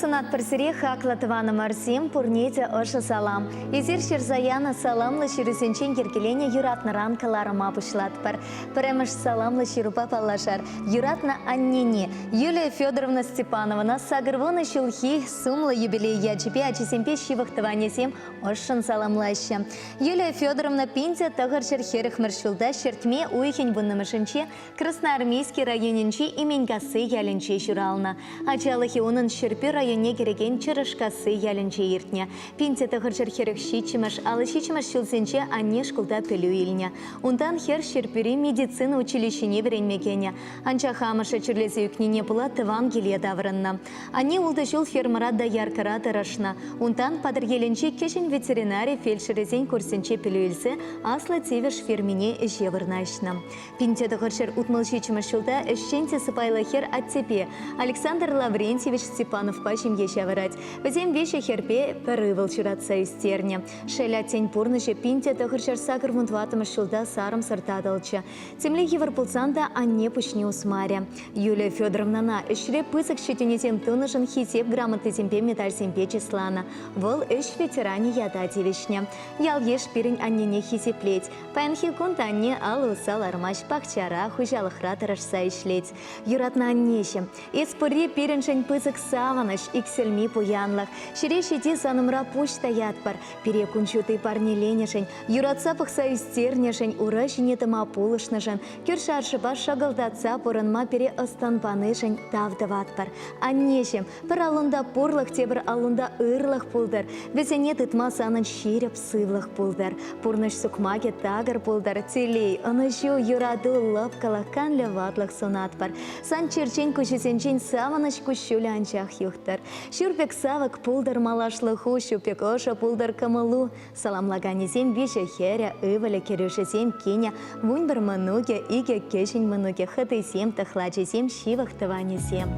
Сывлӑх сунатпӑр сире, хаклӑ тӑванӑмӑрсем, пурне те ӑшӑ салам. Эсир ҫырса янӑ саламлӑ ҫырусенчен йӗркеленӗ юратнӑран кӑларӑма пуҫлатпӑр. Пӗрремӗш саламлӑ ҫырупа паллашар. Юратнӑ аннене, Юлия Федоровна Степановӑна 80 ҫулхи сумлӑ юбилей ячӗпе ачисемпе ҫывӑх тӑванӗсем ӑшшӑн саламлаҫҫӗ. Юлия Федоровна 1940 ҫулта ҫӗртме уйӑхӗн вуннӑмӗшӗнче Красноармейски районӗнчи Именкасси ялӗнче ҫуралнӑ. Ачалӑхӗ унӑн Ҫӗрпӳ районне кӗрекен Чӑрӑшкасси ялӗнче иртнӗ. 1947-мӗш, 57-мӗш ҫулсенче анне шкулта пӗлӳ илнӗ. Унтан хӗр Ҫӗрпӳри медицина училищине вӗренме кӗнӗ. Анчах амӑшӗ чирлесе ӳкнине пула тӑван киле таврӑннӑ. Анне ултӑ ҫул фермӑра дояркӑра тӑрӑшнӑ. Унтан Патӑрьелӗнчи кӗҫӗн ветеринари фельдшерӗсен курсӗнче пӗлӳ илсе Аслӑ Тивӗш фермине ӗҫе вырнаҫнӑ. 1967 ҫулта ӗҫчен те сӑпайлӑ хӗр аттепе Александр Лаврентьевич Степановпа ҫемье ҫавӑрать. Вӗсем виҫӗ хӗрпе пӗр ывӑл ҫуратса ӳстернӗ. Шел, аттен пурнӑҫӗ 1984 ҫулта сарӑмсӑр татӑлчӗ. Темле йывӑр пулсан та анне пуҫне усмарӗ. Юлия Федоровнӑна ӗҫре пысӑк ҫитӗнӳсем тунӑшӑн Хисеп грамотисемпе медальсемпе чысланӑ. Вӑл ӗҫ ветеранӗ ята тивӗҫнӗ. Ял-йыш пирӗн аннене хисеплет. Паянхи кун та анне алӑ усса лармасть, пахчара, хуҫалӑхра тӑрӑшса ӗҫлет. Юратнӑ аннеҫӗм, эс пурри пирӗншӗн пысӑк савӑнӑҫ, иксӗлми пуянлӑх. Ҫӗре ҫити санӑмра пуҫ таятпӑр. Пире кун ҫути парнеленӗшӗн, юратса пӑхса ӳстернӗшӗн, ура ҫине тӑма пулӑшнӑшӑн, кӳршӗ-аршӑпа шӑкӑлтатса пурӑнма пире ӑс-тӑн панишӗн тав тӑватпӑр. Аннеҫӗм, пӗр аллунта пурлӑх, тепӗр аллунта ырлӑх пултӑр. Вӗсене тытма санӑн ҫирӗп сывлӑх пултӑр. Пурнӑҫ сукмакӗ такӑр пултӑр. Телей, ӑнӑҫу, юрату, лӑпкӑлӑх, канлӗ ватлӑх сунатпӑр. Сан черчен куҫӗсенчен савӑнӑҫ куҫҫулӗ анчах юхтӑр. Ҫур пек савӑк пултӑр малашлӑху, ҫу пек ӑшӑ пултӑр кӑмӑлу. Саламлаканӗсем виҫӗ хӗрӗ, ывӑлӗ, кӗрӳшӗсем, кинӗ, 11 мӑнукӗ, икӗ кӗҫӗн мӑнукӗ, хӑтисем, тӑхлачисем, ҫывӑх тӑванӗсем.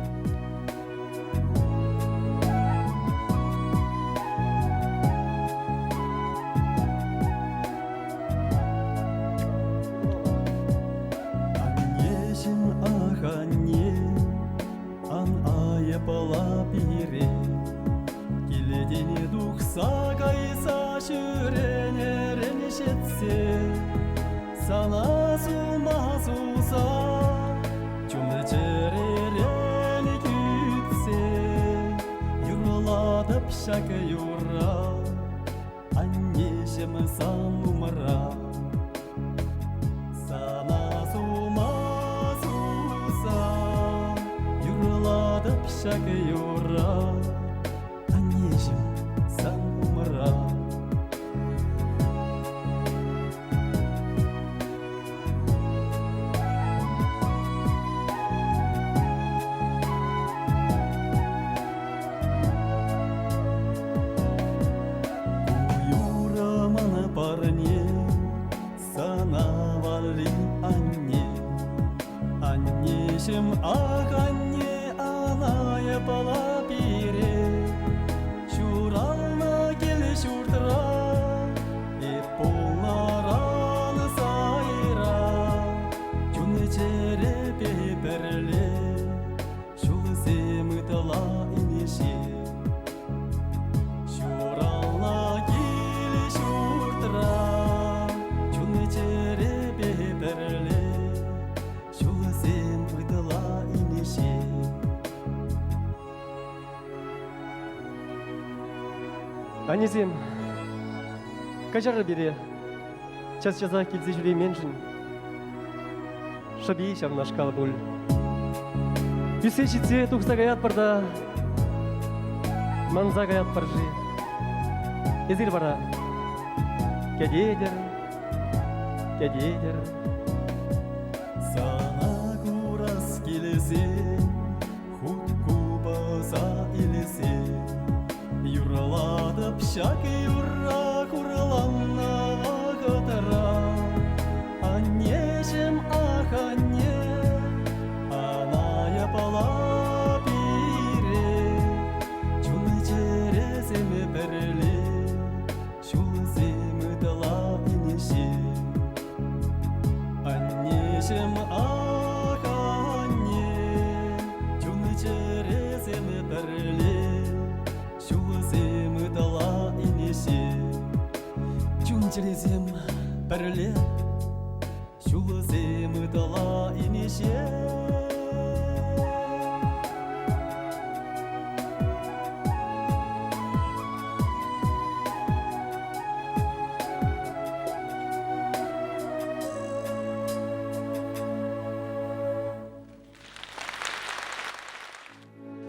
Аннеҫӗм, ах, анне, ан айӑпла пире. Килтен тухса кайса ҫӳренӗрен ҫитсе сана сума суса чун-чӗререн кӳтсе юрлатӑп ҫак юрра аннеҫӗм сан умра. Сана сума суса юрлатӑп ҫак юрра аннеҫӗм сан умра. Юрӑ ман парне сана валли анне. Аннеҫӗм, ах, анне, ана пала пире. Ҫуралнӑ кил-ҫуртра эп пулнӑран сайра. Чун-чӗрепе пӗрле ҫулсем ытла инҫе. Ҫуралнӑ кил-ҫуртра чун-чӗрепе пӗрле ҫулсем ытла инҫе. Аннесем, каҫарӑр пире час-часах килсе ҫӳрейменшӗн. Шӑпи ҫавнашкал пуль. Ӳссе ҫитсе тухса каятпӑр та манса каятпӑр-ши? Эсир вара кӗтетӗр, кӗтетӗр. Сана курас килсен, хут купӑса илсе, юрлатӑп ҫак юрра хурланнӑ вӑхӑтра. Аннеҫӗм, ах, анне, ана япала пире, чун-чӗресем пӗрле, ҫулсем ытла инҫе. Аннеҫӗм, ах, анне, чун-чӗресем пӗрле. Пирӗн чӗресем пӗрле, ҫулсем ытала инҫе.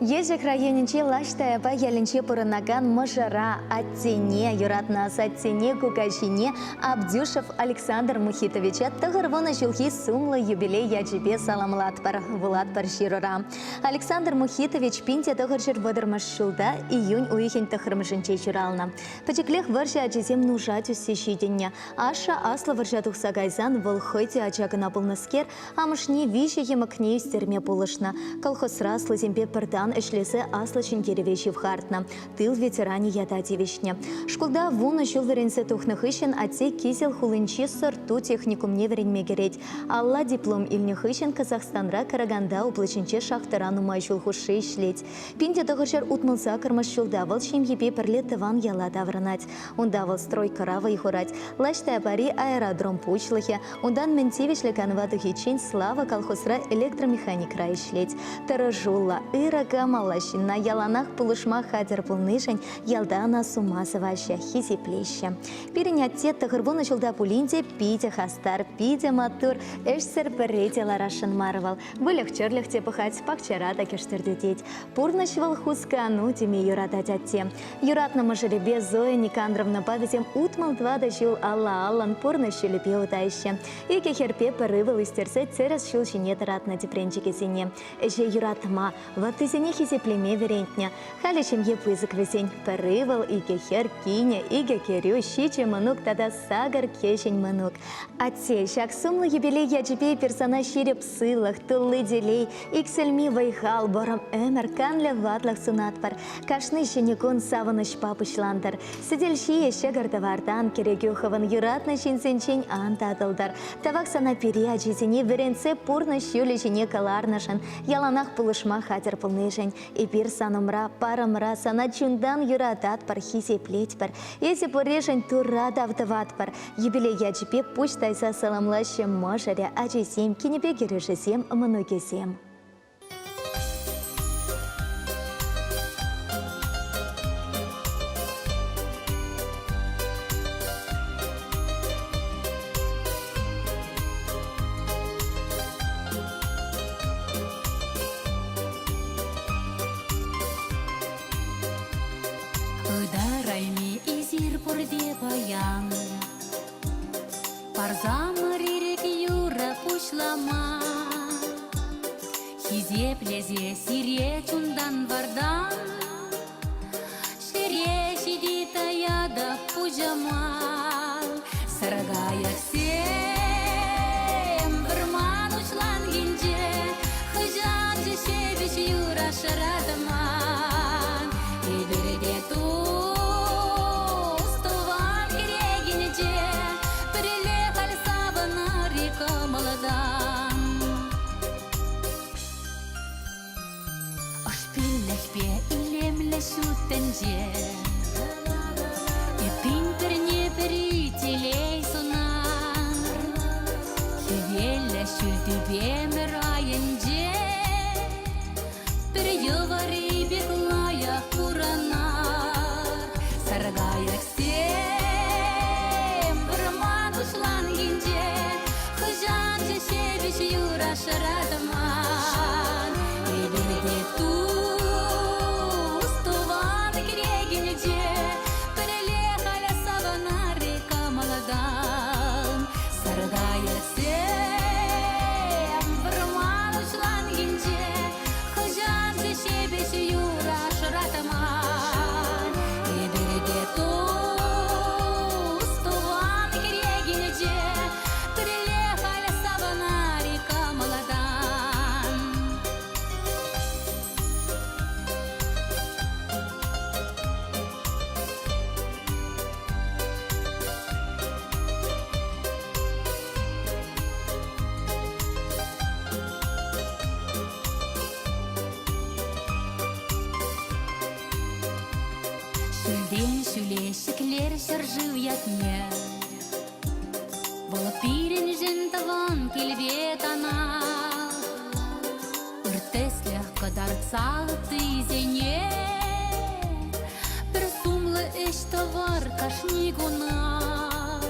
Елчӗк районӗнчи Лаш Таяпа ялӗнче пурӑнакан мӑшӑра, аттене, юратнӑ асаттене, кукаҫине Абдюшев Александр Мухитовича 90 ҫулхи сумлӑ юбилей ячӗпе саламлатпӑр, вулатпӑр ҫырура. Александр Мухитович 1930 ҫулта июнь уйӑхӗн тӑххӑрмӗшӗнче ҫуралнӑ. Пӗчӗклех вӑрҫӑ ачисем нуша тӳссе ҫитӗннӗ. Ашшӗ аслӑ вӑрҫа тухса кайсан вӑл хӑй те ача кӑна пулнӑскер, Амӑшне виҫӗ йӑмӑкне ӳстерме пулӑшнӑ. Колхозра аслисемпе пӗртан ӗҫлесе Аслӑ Ҫӗнтерӗве ҫывхартнӑ. Тыл ветеранӗ ята тивӗҫнӗ. Шкулта вунӑ ҫул вӗренсе тухнӑ хыҫҫӑн атте Кизел хулинчи сӑрт-ту техникумне вӗренме кӗрет. Алла диплом илнӗ хыҫҫӑн Казахстанра Караганда облаҫӗнче шахтӑра нумай ҫул хушши ӗҫлет. 1968 ҫулта вӑл ҫемйипе пӗрле тӑван яла таврӑнать. Унта вӑл стройкӑра вӑй хурать. Лаҫ Таяпари аэродром пуҫлӑхӗ, унтан мӗн тивӗҫлӗ канӑва тухиччен Слава колхозра электромеханикра ӗҫлет. Тӑрӑшуллӑ, ырӑ кӑмӑллӑ ҫынна яланах пулӑшма хатӗр пулнишӗн ялта ӑна сума сӑваҫҫӗ, хисеплеҫҫӗ. Пирӗн атте 90 ҫулта пулин те питӗ хастар, питӗ маттур, ӗҫсӗр пӗрре те ларасшӑн мар вӑл. Выльӑх-чӗрлӗх те пӑхать, пахчара та кӗштӗртетет. Пурнӑҫ вӑл хускану теме юратать атте. Юратнӑ мӑшӑрӗпе Зоя Никандровнӑпа вӗсем 64 ҫул алла-аллӑн пурнӑҫ ҫулӗпе утаҫҫӗ. Икӗ хӗрпе пӗр ывӑл ӳстерсе тӗрӗс ҫул ҫине тӑратнӑ тӗпренчӗкӗсене. Ӗҫе юратма, ваттисене хисеплеме вӗрентнӗ. Халӗ ҫемье пысӑк вӗсен. Пӗр ывӑл, икӗ хӗр, кинӗ, икӗ кӗрӳ, ҫичӗ мӑнук тата сакӑр кӗҫӗн мӑнук. Атте, ҫак сумлӑ юбилей ячӗпе эпир сана ҫирӗп сывлӑх, тулли телей, иксӗлми вӑй-хал, вӑрӑм ӗмӗр, канлӗ ватлӑх сунатпӑр. Кашни ҫӗнӗ кун савӑнӑҫпа пуҫлантӑр. Сӗтел ҫийӗ ҫӑкӑр-тӑвартан, кӗрекӳ хӑвӑн юратнӑ ҫынсенчен ан татӑлтӑр. Тавах сана пире ачисене вӗрентсе пурнӑҫ ҫулӗ ҫине кӑларнӑшӑн, яланах пулӑшма хатӗр пулнишӗн. Эпир сан умра, парӑмра сана чунтан юрататпӑр, хисеплетпӗр. Эсӗ пурришӗн Турра тав тӑватпӑр. Юбилей ячӗпе пуҫ тайса саламлаҫҫӗ мӑшӑрӗ, ачисем, кинӗпе кӗрӳшӗсем, мӑнукӗсем. Ытарайми эсир пурте паян. Парсамӑр ирӗк юрӑ пуҫлама. Хисеплесе сире чунтан вартан. Ҫӗре ҫити таятӑп пуҫӑма. Саркайӑксем вӑрман уҫланкинче хӑҫанчӗ ҫепӗҫ юра шӑратман. Эпир те тус тӑван кӗрекинче пӗрле халь савӑнар-и кӑмӑлтан. Ӑшпиллӗхпе илемлӗ ҫут тӗнче. Эппин пӗрне-пӗри телей сунар. Хӗвеллӗ ҫӳл тӳпемӗр айӗнче пӗр йӑвари пек лайӑх пурӑнар. Саркайӑксем вӑрман уҫланкинче хӑҫанччӗ ҫепӗҫ юра шӑратман. Эпир те тус тӑван кӗрекинче пӗрле халь савӑнар-и кӑмӑлтан. Саркайӑксем вӑрман уҫланкинче хӑҫанччӗ ҫепӗҫ юра шӑратман. Эпир те тус тӑван кӗрекинче пӗрле халь савӑнар-и кӑмӑлтан. Ҫӳлтен ҫӳле ҫӗклер ҫӗршыв ятне. Вӑл пирӗншӗн тӑван килпе танах. Ыр тӗслӗх кӑтартса ыттисене пӗр сумлӑ ӗҫ тӑвар кашни кунах.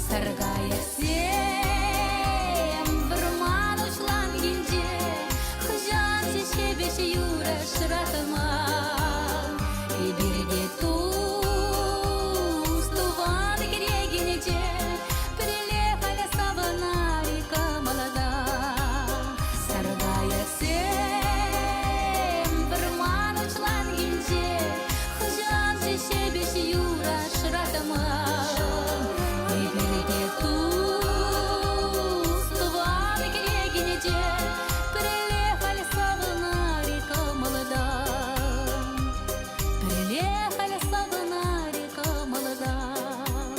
Саркайӑксем вӑрман уҫланкинче хӑҫан ҫеҫ юрӑ шӑратма. Эпир те тус тӑван кӗрекинче пӗрле халӗ савӑнар-и кӑмӑлта. Саркайӑксем вӑрман уҫланкинче хӑҫан ҫепӗҫ юрӑ шӑратма. Эпир те тус тӑван кӗрекинче пӗрле халь савӑнар-и кӑмӑлта. Пӗрле халь савӑнар-и кӑмӑлтан.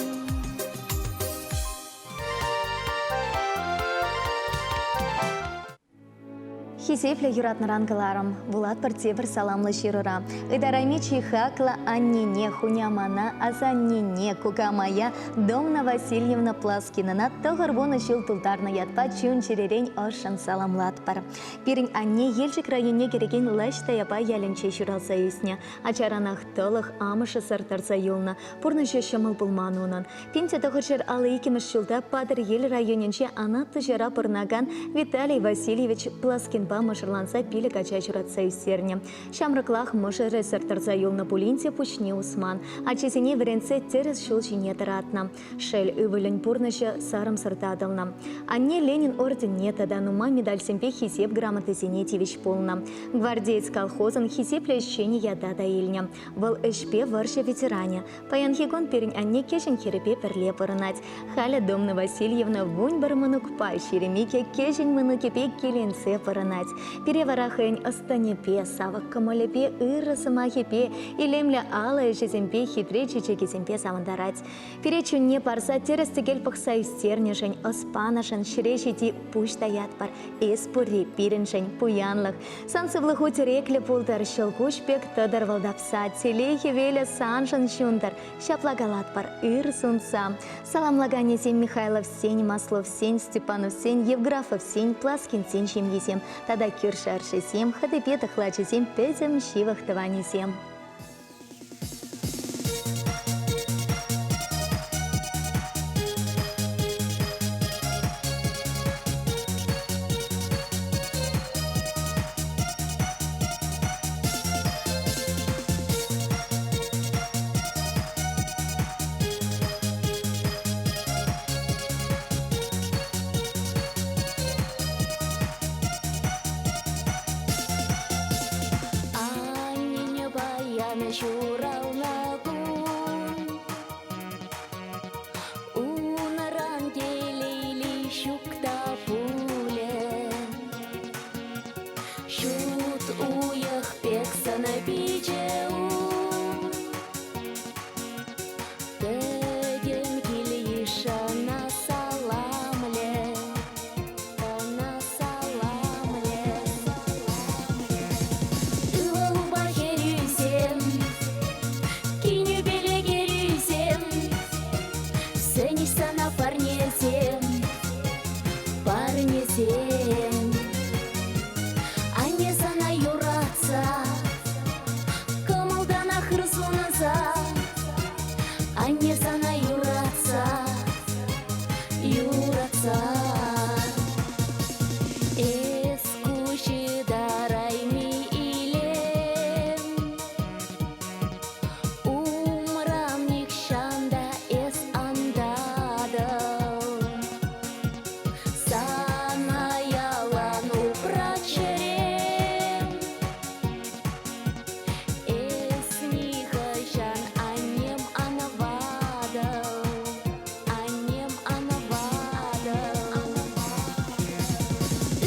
Хисеплӗ юратнӑран кӑларӑм. Вулатпӑр тепӗр саламлӑ ҫырура. Ытарайми чи хаклӑ аннене, хунямана, асаннене, кукамая Домна Васильевна Пласкинӑна 90 ҫул тултарнӑ ятпа чун-чӗререн ӑшшӑн саламлатпӑр. Пирӗн анне Елчӗк районне кӗрекен Лаҫ Таяпа ялӗнче ҫуралса ӳснӗ. Ачаранах тӑлӑх амӑшӗсӗр тӑрса юлнӑ. Пурнӑҫӗ ҫӑмӑл пулман унӑн. 1952 ҫулта Патӑрьел районӗнчи Анат Туҫара пурӑнакан Виталий Васильевич Пласкинпа мӑшӑрланса пилӗк ача ҫуратса ӳстернӗ. Ҫамрӑклах мӑшӑрӗсӗр тӑрса юлнӑ пулин те пуҫне усман. Ачисене вӗрентсе тӗрӗс ҫул ҫине тӑратнӑ. Шел, ывӑлӗн пурнӑҫӗ сарӑмсӑр татӑлнӑ. Анне Ленин орденне тата нумай медальсемпе Хисеп грамотисене тивӗҫ пулнӑ. Гвардеец колхозӑн хисеплӗ ӗҫченӗ ята та илнӗ. Вӑл ӗҫпе вӑрҫӑ ветеранӗ. Паянхи кун пирӗн анне кӗҫӗн хӗрӗпе пӗрле пурӑнать. Халӗ Домна Васильевна 11 мӑнукпа, 22 кӗҫӗн мӑнукӗпе киленсе пурӑнать. Пире вара хӑйӗн ӑс-тӑнӗпе, савӑк кӑмӑлӗпе, ырӑ сӑмахӗпе, илемлӗ алӑ ӗҫӗсемпе, хитре чечекӗсемпе савӑнтарать. Пире чунне парса тӗрӗс-тӗкел пӑхса ӳстернӗшӗн, ӑс панӑшӑн ҫӗре ҫити пуҫ таятпӑр. Эс пурри пирӗншӗн пуянлӑх. Сан сывлӑху тӗреклӗ пултӑр, ҫӑлкуҫ пек тӑтӑр вӑл тапса, телей хӗвелӗ саншӑн ҫунтӑр. Ҫапла калатпӑр, ыр сунса. Саламлаканӗсем Михайловсен, Масловсен, Степановсен, Евграфовсен, Пласкинсен ҫемйисем тата кӳршӗ-аршисем, хӑтипе тӑхлачӗсем пӗтӗм ҫывӑх тӑванӗсем. Аннене паян ҫуралнӑ кун. Унран телейли ҫук та пулӗ. Ҫут уйӑх пек сӑнӗ-пичӗ ун. Пӗтӗм кил-йышӑна саламлӗ, ӑна саламлӗ. Ывӑлупа хӗрӳсем, кинӳпеле кӗрӳсем, сӗнӗҫ сана парнесем, парнесем. Анне сана юратса, кӑмӑлтанах ыр сунса, анне сана юратса, юратса. Эс куҫ ытарайми илем, умран нихҫан та эс ан татӑл. Сана ялан упрать чӗрем. Эс нихӑҫан аннем ан ватӑл, аннем ан ватӑл.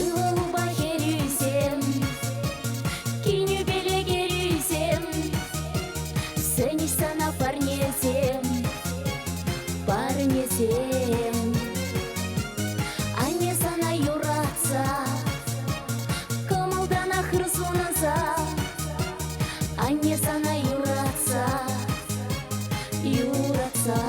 Ывӑлупа хӗрӳсем, кинӳпеле кӗрӳсем, сӗнӗҫ сана парнесем, парнесем. Анне сана юратса, кӑмӑлтанах ыр сунса, анне сана юратса, юратса.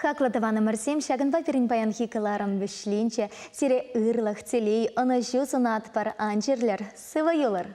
Хаклӑ тӑванӑмӑрсем, ҫакӑнпа пирӗн паянхи кӑларӑм вӗҫленчӗ. Сире ырлӑх, телей, ӑнӑҫу сунатпӑр. Ан чирлӗр, сывӑ юлӑр!